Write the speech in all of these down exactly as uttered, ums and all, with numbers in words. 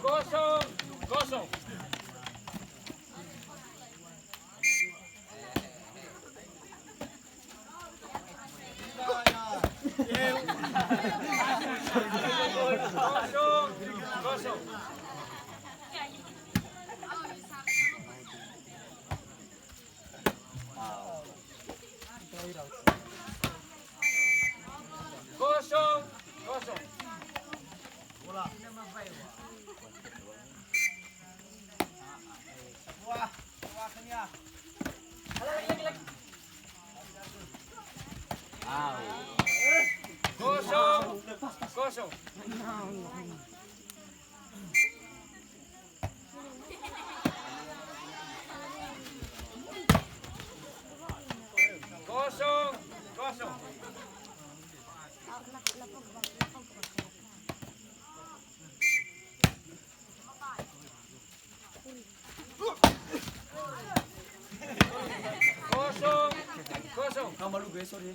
Kosong, kosong. Kosong, kosong. Kosong, kosong. Bola. Wah, wah, kenyang. Kosong, kosong. Kosong, kosong. Kosong, kosong. Tambah lu, guys, sorry.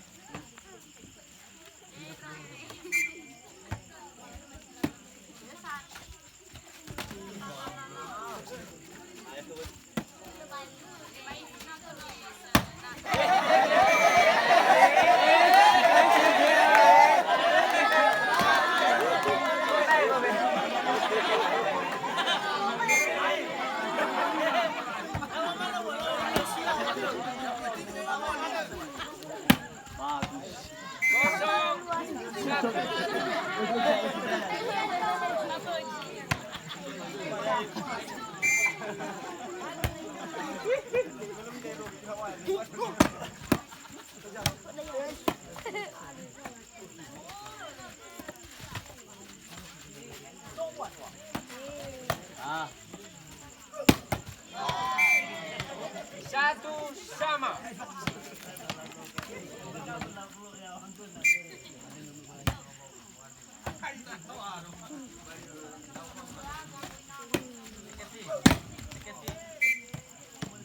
Satu sama.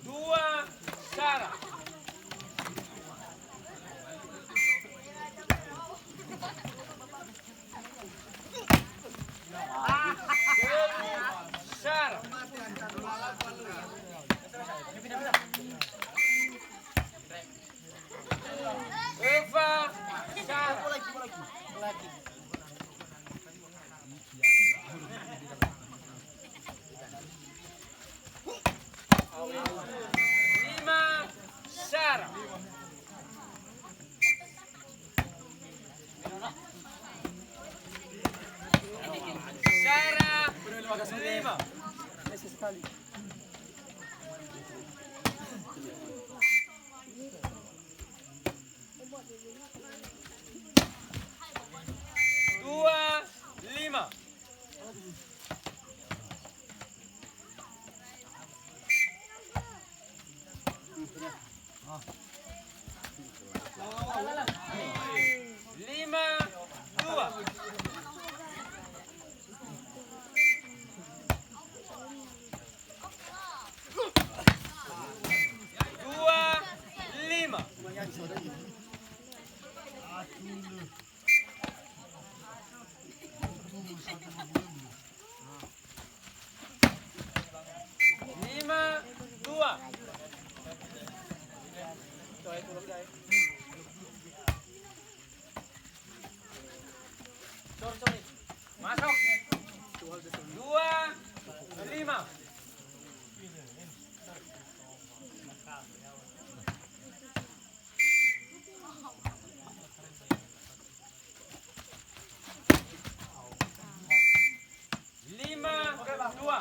Dua sara. Telu sara. Öfa sara. Lima sara. Sara lima. Dua lima. Lima dua. Dua lima. Lima dua. Masuk. Dua lima. Lima dua. Lima.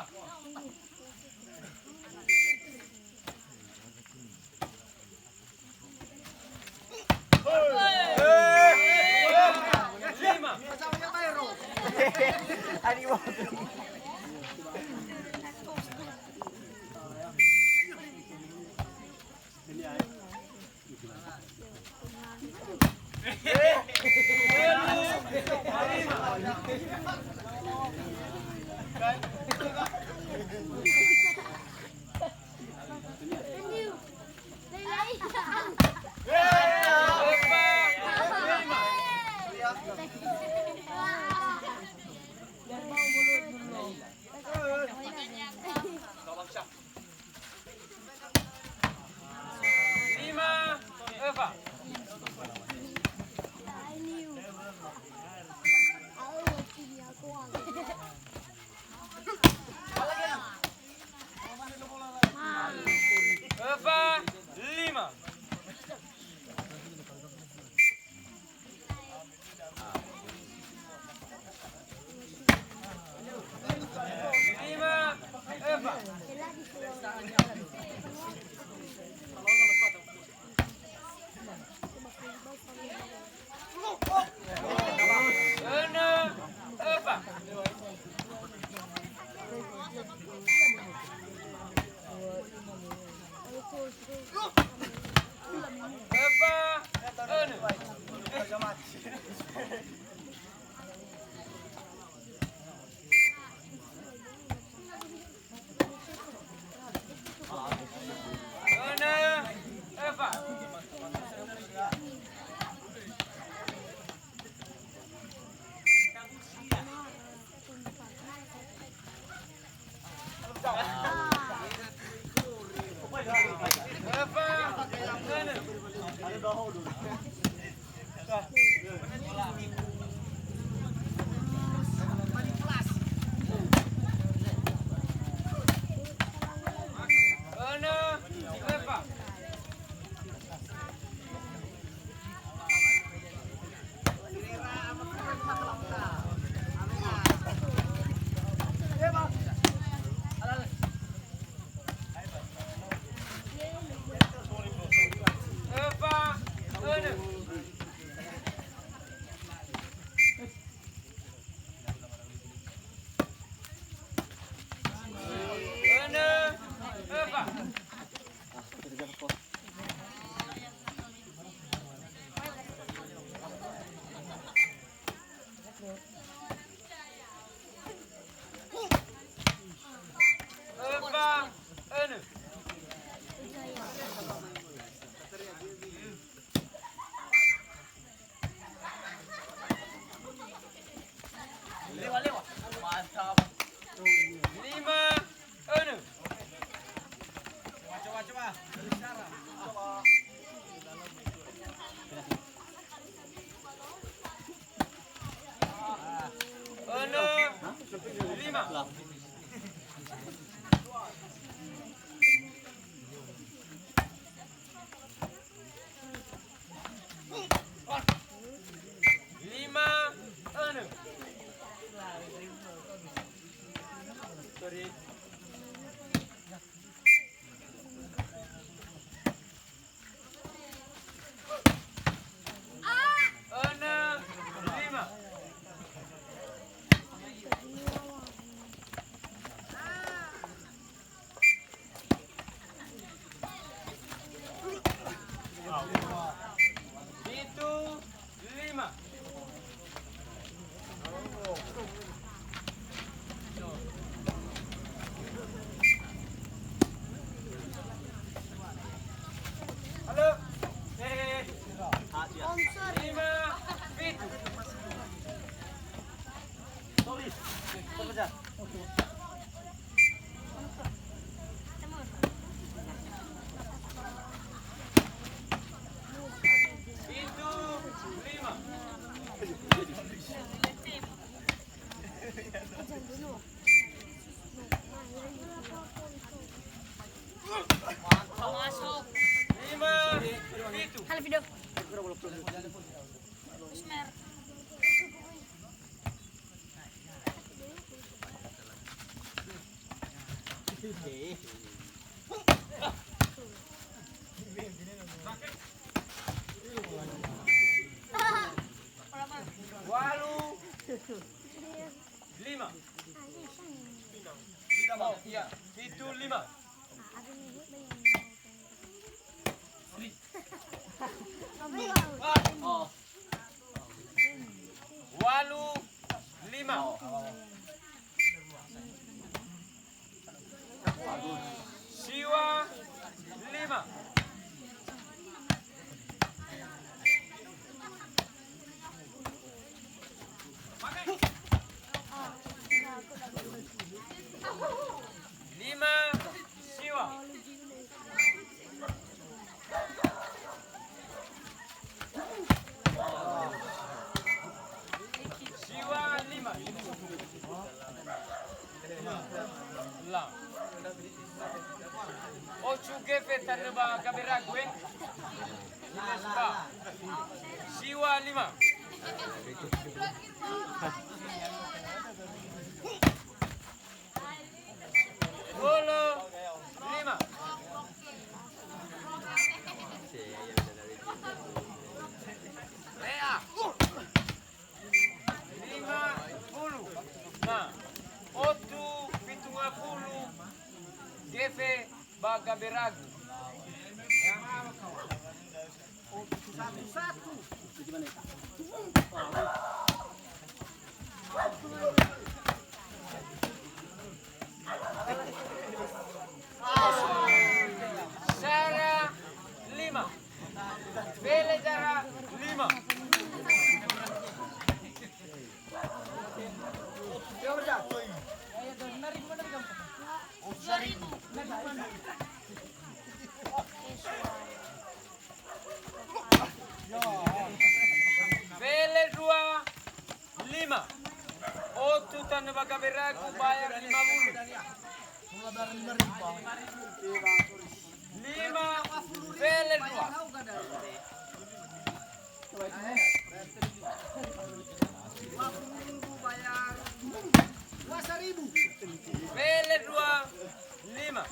Lima, enam. Enam, lima. Lima, enam. Sorry. Enam, lima. Pitu, lima. Halo. Eh, eh, eh. Lima, pitu. Sorry. Terpecah. Pitu, lima. Masuk. Lima, pitu. Halo, video. Usmer. Walu, lima. Oh, iya. Pitu, lima. Oh. Walu, lima. Siwa, lima. Lima, siwa. Siwa lima. La. Ocu gefe tanö ba gaberagu, eh. Lima siwa. Siwa lima. Wulu lima. Lima puluh. Nah, otu pitu ngafulu. Gefe ba gaberagu. Sara lima. Bele Jara lima. Sara Wele dua lima. Otu tanö ba gaberagu, bayar lima puluh. Lima, wele dua. Wele dua lima.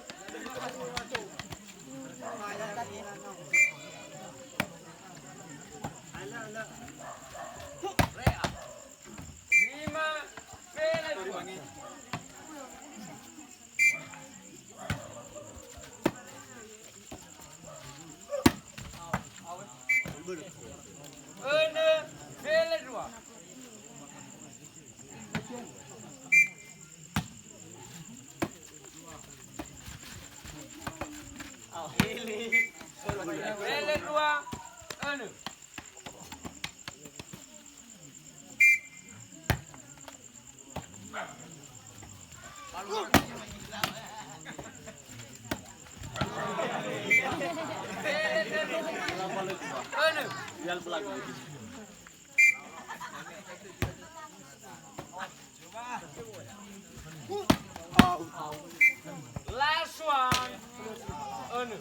Lima, wele dua. Önö, wele dua. Wele dua, önö. Last one. Önö.